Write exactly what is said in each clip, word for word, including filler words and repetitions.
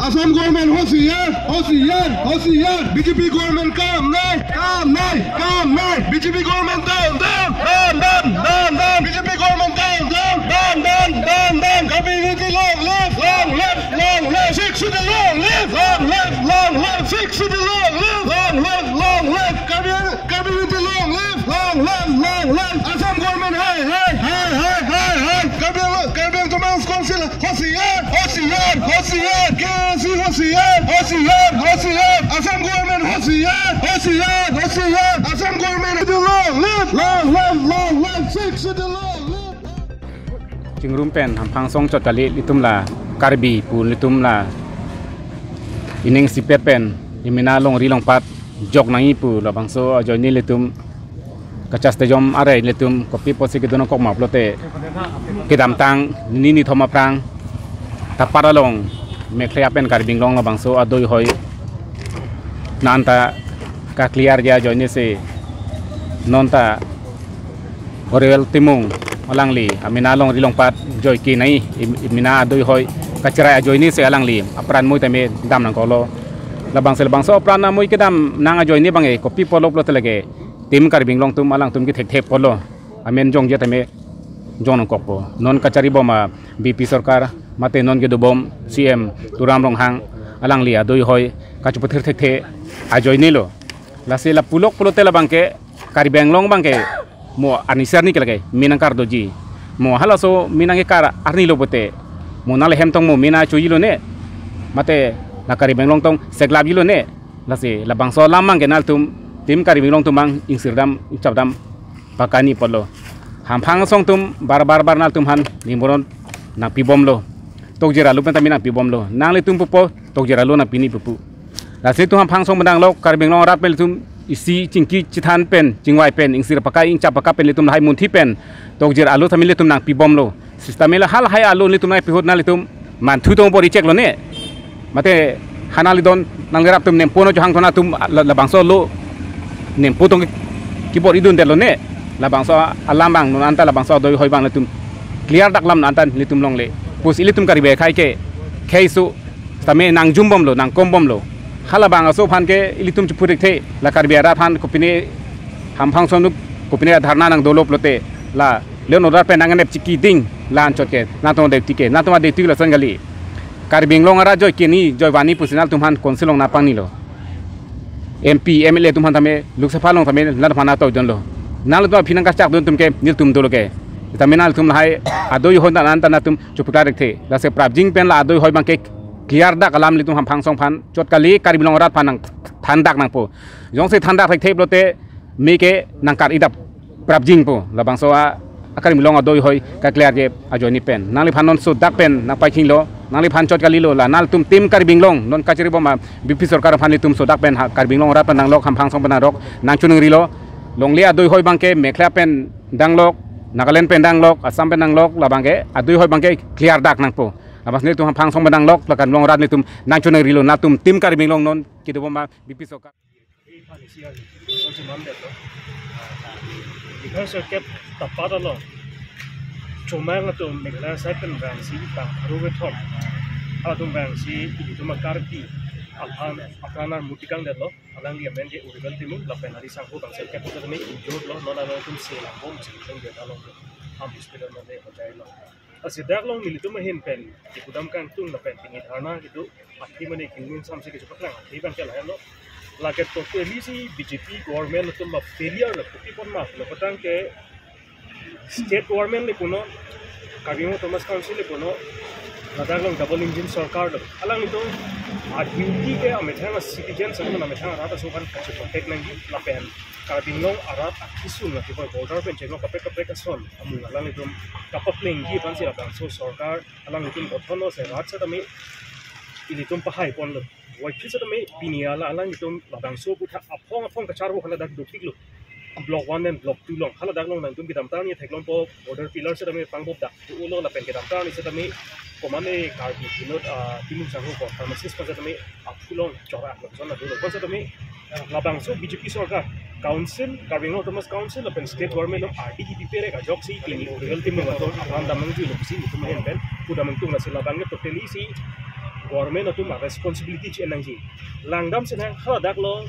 Assam government hosiyar, hosiyar, hosiyar. B J P government kam nahi, kam nahi, kam nahi. B J P government down, down, down, down, down, down. B J P government down, down, down, down, down, down. Karbi unity long live, long live, long live. Sixth Schedule long live, long live, long live. Sixth Schedule long live, long live, long live. Karbi, Karbi unity long live, long live, long live. Assam government hai, hai, hai, hai, hai, hai. Karbi, Karbi Autonomous Council hosiyar, hosiyar, hosiyar. K A C hosiyar, hosiyar, hosiyar. Assam government hosiyar, hosiyar, hosiyar. Assam government long live, long live, long live. Sixth Schedule long live. Chingrum pen hamphang song chot kali, ilitum la Karbi pu ilitum la ining sipet pen imina longri longpat jok nangji pu labangso ajoine ilitum kachas tejom are ilitum kopi apotsi kedo nangkok ma pulote kedamtang nini nithom aphrang tapat along Meghalaya pen Karbi Anglong labangso adui hoi nanta ka-clear ji ajoine si nonta Orwell Timung alangli amina longri longpat joike nangji, im-, imina adui hoi kacherai ajoine si alangli apran mui tame dam nangkoklo. Labangso, labangso apran mui kedam nang ajoine abang e kopi apotlo pulote lake Team Karbi Anglong atum alangtum kethekthe apotlo. Amen jongje tame jong nangkokpo. Non kachari bom a B P sorkar mate non kedobom C M Tuliram Ronghang alangli adui hoi kachepathir thekthe ajoine lo. Lasi la pulok pulote labang ke Karbi Anglong abang ke mo arni si arni ke lake mi nangkardoji. Mo halaso mi nangkekar arni lo pulote mo nangli hem tong mo mi nangchoji lone. Mate la Karbi Anglong tong seklapji lone. Lasi labangso alam abang ke nanglitum Team Karbi Anglong atum abang ingsir dam, ingchap dam pakani apotlo. Hamphang song atum bar bar bar nanglitum aphan nimuron nangpibomlo. Tokjir alo pen tame nangpibomlo. Nanglitum pupo tokjir alo nangpini pupu. Lasi itum hamphang song pen danglok, Karbi Anglong arat pen ilitum isi chingki chithan pen, chingvai pen, ingsir pakai, ingchap pakai pen ilitum lahai munthi pen tokjir alo tame ilitum nangpibomlo. Sitame la halahai alo ilitum nangpi ahut nanglitum manthu tong bor-i chek lone. Mate ha nanglidon nanglirap atum nempo non chohang thona atum la, labangso alo nempo tong kebor-idundet lone. Labangso alam abang non anta labangso adui hoi abang ilitum clear dak alam non anta ilitum longle. Pus ilitum Karbi akhei ke kheiso tame nangjumbomlo, nangkombomlo. Halabangso aphan ke ilitum chephu thekthe, la Karbi arat aphan kopine hamphang song nu kopine dharna nangdolo pulote la law and order pen nangnep chiki ding la anchot ke, nangtum duty ke, nangtum duty lason kali. Karbi Anglong arat joike nangji, joi vanji pusi nanglitum aphan council along nangpangnilo. M P, M L A atum aphan tame, Lok Sabha along tame, nanglitum aphan nangtoidunlo. Nanglitum aphi nangkachakdun atum ke nelitum dolo ke. Tame nanglitum lahai adui hoi nang anta nanglitum chephu thekthe. Lasi prapjin pen la adui hoi abang ke clear dak alam ilitum hamphang song aphan chot kali, Karbi Anglong arat aphan nangthan dak nangpo. Jongsi than dak thekthe pulote mi ke nangkar-i dap prapjin po. Labangso a, a Karbi Anglong adui hoi ka-clear ke ajoine pen. Nangliphan non sodak pen nangpaikhinglo, nangliphan chot kalilo, la nanglitum Team Karbi Anglong non kachari bom a B P sorkar aphan ilitum sodak pen ha Karbi Anglong arat pen danglok, hamphang song pen danglok, nangchoningri lo. Longle adui hoi abang ke Meghalaya pen danglok, Nagaland pen danglok, Assam pen danglok, labang ke adui hoi abang ke clear dak nangpo. Labangso ilitum hamphang song pen danglok, la Karbi Anglong arat ilitum nangchoningri lo, nanglitum Team Karbi Anglong non kedo bom a B P sorkar. Iphan isi arni, iphan si mandetlo. Iphan sirkep tapat along chomang atum Meghalaya side pen vangsi bang pharo kethom atum vangsi ilitum a-Karbi aphan apran armu tikangdetlo. Alangli amen ke Orwell Timung lapen ari sangho bang sirkep atum injured lo, non alangtum selam bom si ilitum det along ham hospital mate hojailo. Lasi dak along nelitum ahin pen kipudam kangtung lapen pini dharna kedo athe mane kingmin samsi kechepaklang athe abang ke lahenlo. Lake totally si B J P government atum a-failure lo, kopi apot ma lo, patang ke state government le punon, Karbi Anglong Autonomous Council le punon, ladak along double engine sorkar lo. Alanglitum a-duty ke amethang a-citizen atum, amethang arat aso aphan kacheprotect nangji lapen Karbi Anglong arat akisung lake border pen chenglok kaprek kaprek ason amung alanglitum kapaplengji aphansi labangso sorkar alanglitum gothon lo se rat setame ilitum pahai ponlo. Waikhi setame pini ala alanglitum labangso aphuthak aphong aphong kacharvo hala dak dopiklo. Block one and block two along. Hala dak along nangtum kedamtang ni theklongpo border pillar setame pangbop dak. Ulo lapen kedamtang ni setame komane Karbi Binod, ah, Timung Sangho ko pharmacist ko setame aphu along chora lo. Zona dolo ko setame labangso B J P sorkar, council, Karbi Anglong Autonomous Council lapen state government along R D P P pere kajoksi pini Orwell Timung atum apran dam nangjuilo pusi nelitum ahin pen pudam nangtung. Lasi labang ke totally si Government atum a responsibility che nangji. Langdam si nang haladak lo,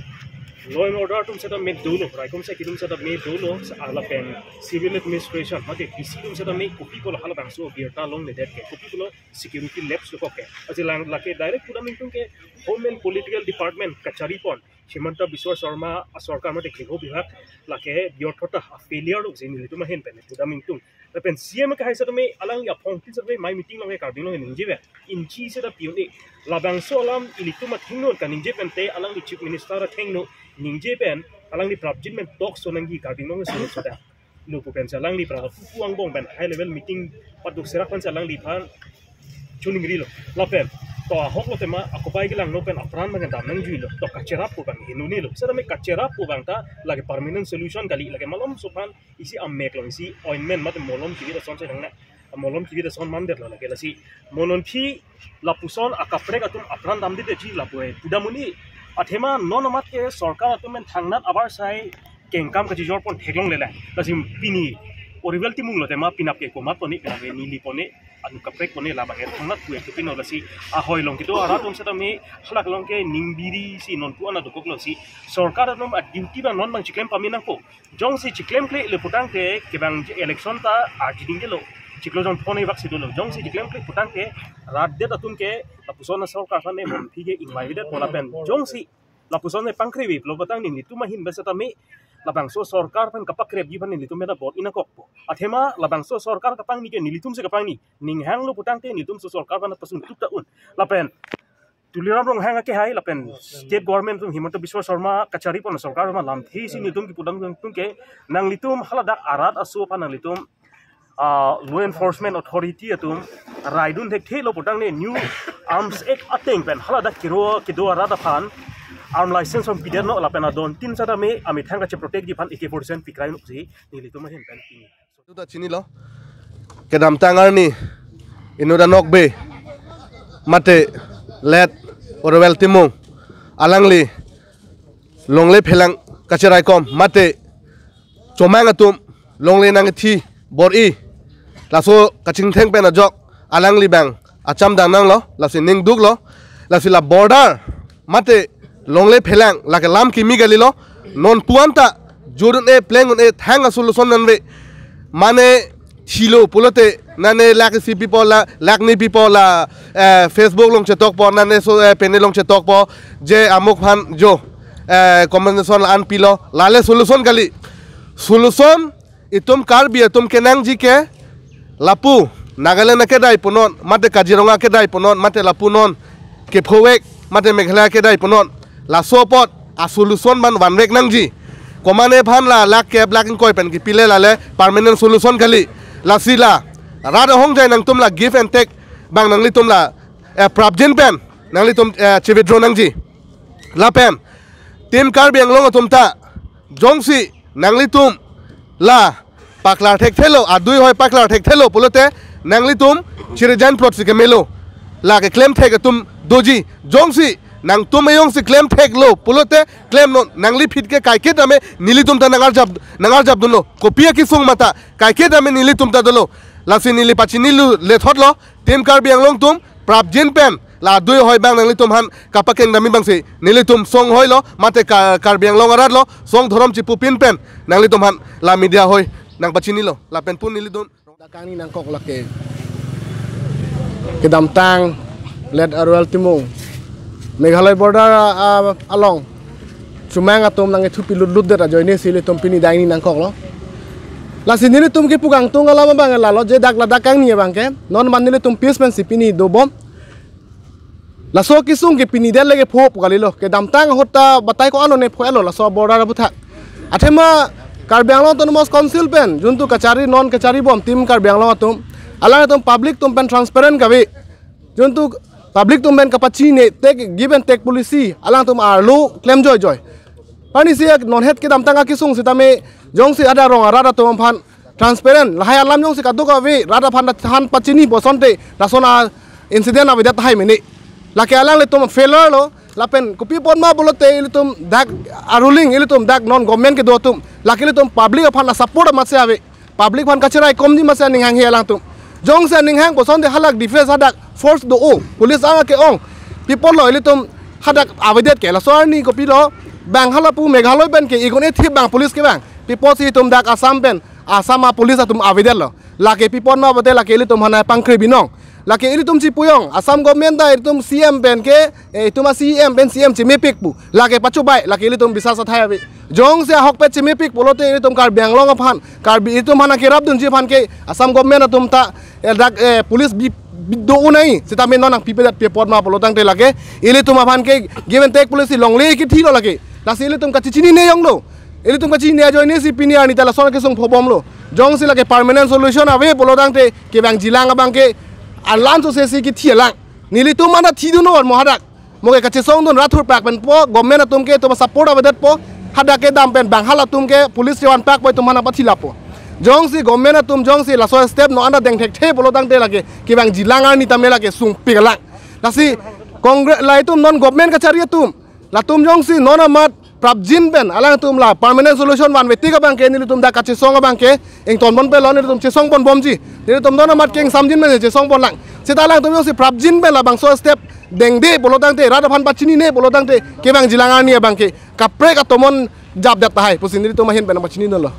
law and order atum seta me dolo, raikom seta atum seta me dolo, sa lapen civil administration, mate D C atum seta me kopi kolo halabangso birta longledet ke, kopi kolo security lapse dokok ke. Aji lang lake direct pudam ingtung ke Home and Political Department kachari pon, Himanta Biswa Sarma asorkar mate Griho Bibhag lake byorthota a failure lo si nelitum ahin pen pudam ingtung. Lapen C M ke hai seta me alangli aphongtin seta me mai meeting along ke Karbi Anglong ningje pen. Inchi seta pi un-e. Labangso alam ilitum athengno kaningje pen te alangli Chief Minister athengno ningje pen alangli prapjin pen talks so nangji Karbi Anglong so seta. Lo pu pen si alangli pra pupu angbong pen high level meeting paduk serak pen si alangliphan chuningrilo. Lapen to ahok lo tema akopai kelang lo pen apran bang dam nangjuilo. To kacherap pu bang hinuni lo. Seta me kacherap pu bang ta lake permanent solution kali, lake malomso aphan isi amek along isi ointment mate molom kivit ason si nang na. Molom kivit ason mandetlo lake, lasi mo non phi lapuson akaprek atum apran damdetji lapu-e pudam un-e. Athema non amat ke sorkar atum pen thangnat abar sai kengkam kachijor pon theklongle lang. Lasi pini Oriwel Timung lo tema penap ke komat pon-e, penap ke neli pon-e, anu kaprek pon-e, labang ke thangnat pu-e ke pino. Lasi ahoi along kedo arat atum seta me halak along ke ningbiri si non pu ana dokok lo si sorkar atum a duty bang non bang chiklem pame nangpo. Jongsi chiklemkle le putangte kevang election ta arjiding delo. Chiklo jong phone bak si dolo. Jongsi chiklemkle putangte rat det atum ke lapuson asorkar aphan ne mon phi ke ingvai vedet pon lapen jongsi lapuson ne pangkre-ve pulo putang nelitum ahin besa tame labangso sorkar aphan kapakrepji aphan nelitum meda bot inakokpo. Athema labangso sorkar kapangni ke nelitum si kapangni. Ninghang lo putangte nelitum so sorkar aphan pasun tup ta un. Lapen Tuliram Ronghang ake hai lapen state government atum Himanta Biswa Sarma kachari pon sorkar ma lamthe si nelitum kipudam atum ke nanglitum haladak arat aso aphan nanglitum ah, law enforcement authority atum raidun thekthe lo putang ne new arms act ateng pen haladak kiro kedo arat aphan arm license om pidetlo lapen adon tin seta me amethang kache protect ji aphan A K forty-seven pikrai nuk si nelitum ahin pen pini. Tuta chinilo. Kedamtang arni Inoda Nokbe mate Late Oriwel Timung alangli longle phelang kachiraikom mate chomang atum longle nangthi bor-i laso kachingtheng pen ajok alangli bang acham dang nanglo, lasi ning duklo, lasi la border mate longle phelang lake lam kimi kalilo, non pu-an ta jur un-e pleng un-e thang a-solution nangve. Mane thilo pulote nane lak isi pipo la, lak ni pipo la, eh, Facebook along chetokpo, nane so, eh, pene along chetokpo je amuk aphan jo, eh, compensation la-an pilo, lale solution kali. Solution itum Karbi atum kenangji ke lapu Nagaland akedai punon, mate Kaziranga akedai punon, mate lapu non kephovek, mate Meghalaya akedai punon. Laso apot a-solution ban vanvek nangji. Komane aphan la lak kep lak ingkoi pen kipile lale permanent solution kali. Lasi la rat ahongjai nangtum la give and take bang nanglitum la, eh, prapjin pen nanglitum, eh, che-withdraw nangji. Lapen Team Karbi Anglong atum ta jongsi nanglitum la paklar thekthelo, adui hoi paklar thekthelo pulote nanglitum chirijan plot si kemelo. La keklem thek atum doji, jongsi nangtum e jongsi klem theklo pulote klemnon, nangli phit ke kaiketa me nelitum ta nangarjap, nangarjapdunlo. Kopi akesung mata kaiketa me nelitum ta dolo. Lasi neli pachinilo lethotlo, Team Karbi Anglong atum prapjin pen la adui hoi bang nanglitum aphan kapakeng dam-i bangsi nelitum song hoilo, mate Ka-, Karbi Anglong arat lo, song dhorom chipupin pen nanglitum aphan la media hoi nangpachinilo, lapen pun nelitum. Dakangni nangkok lake kedamtang Late Oriwel Timung Meghalaya border, ah, along chomang atum nangthupi lutlut det ajoine si ilitum pini dai ni nangkoklo. Lasi nelitum kepu kangtung alam abang lalo, je dak ladak kangni abang ke non man nelitum peace pen si pini dobom. Laso kesung ke pini det lake pho pu kalilo. Kedamtang ahut ta batai ko-an lo ne pho-et lo laso border aputhak. Athema Karbi Anglong Autonomous Council pen juntu kachari non kachari bom Team Karbi Anglong atum, alangtum public atum pen transparent kave. Juntu public atum pen kapachine take, give and take policy alangtum arlo klem joijoi. Pani si non het kedamtang akesung sitame jongsi ada rong arat atum aphan transparent, lahai alam jongsi kadokave rat aphan than pachini bosonte lason a-incident avedet tahai mene. Lake alanglitum failure lo, lapen kopi apot ma pulote ilitum dak a-ruling, ilitum dak non government kedo atum, lake ilitum public aphan la support amatsi ave. Public aphan kachiraikomji amatsi aning hanghe alangtum. Jongsi aning hang puson te halak defense hadak force do-o, police ang ke-ong. Pi apotlo ilitum hadak avedet ke? Laso arni kopilo, bang halapu Meghalaya pen ke igun ethip bang police kevang. Pi apotsi itum dak Assam pen, Assam a-police atum avedetlo? Lake pi apot ma pulote lake ilitum aphan pangkre binong. Lake ilitum chipuyong, Assam government ta ilitum C M pen ke, eh, itum a-C M pen C M chemepik pu. Lake pachobai, lake ilitum bisas athai ave. Jongsi ahokpet chemepik pulote ilitum Karbi Anglong aphan, Karbi itum aphan kerapdunji aphan ke Assam government atum ta, eh, dak, eh, police bi, bi do-o nai. Seta me non nangpipedet pi apot ma pulo tangte lake ilitum aphan ke give and take policy longle kethilo lake. Lasi ilitum kachechinine jonglo. Ilitum kachini ajoine si pini arni ta lason kesung phobomlo. Jongsi lake permanent solution ave pulo tangte kevangjilang abang ke alam so sesi kethi alang. Nelitum mana thidun non mo hadak. Mo ke kachesongdun rat thurpak pen po, government atum ke itum support avedetpo, hadak kedam pen bang halatum ke police chevan pak po itum mana pathi lapo. Jongsi government atum jongsi laso step non anta dengthekthe pulo tangte lake kevangjilang arni tame lake sungpik alang. Lasi Congress la itum non government kachari atum, latum jongsi non amat prapjin pen alangtum la permanent solution vanvetik abang ke nelitum dak kachesong abang ke ingtonpon pelo, nelitum chesongponbomji. Nelitum non amat kengsamjin pen chesongpon lang. Seta alangtum jongsi prapjin pen labangso step dengde pulo tangte, rat aphan pachinine pulo tangte, kevangjilang arni abang ke kaprek atomon japdet tahai pusi nelitum ahin pen pachini nolo.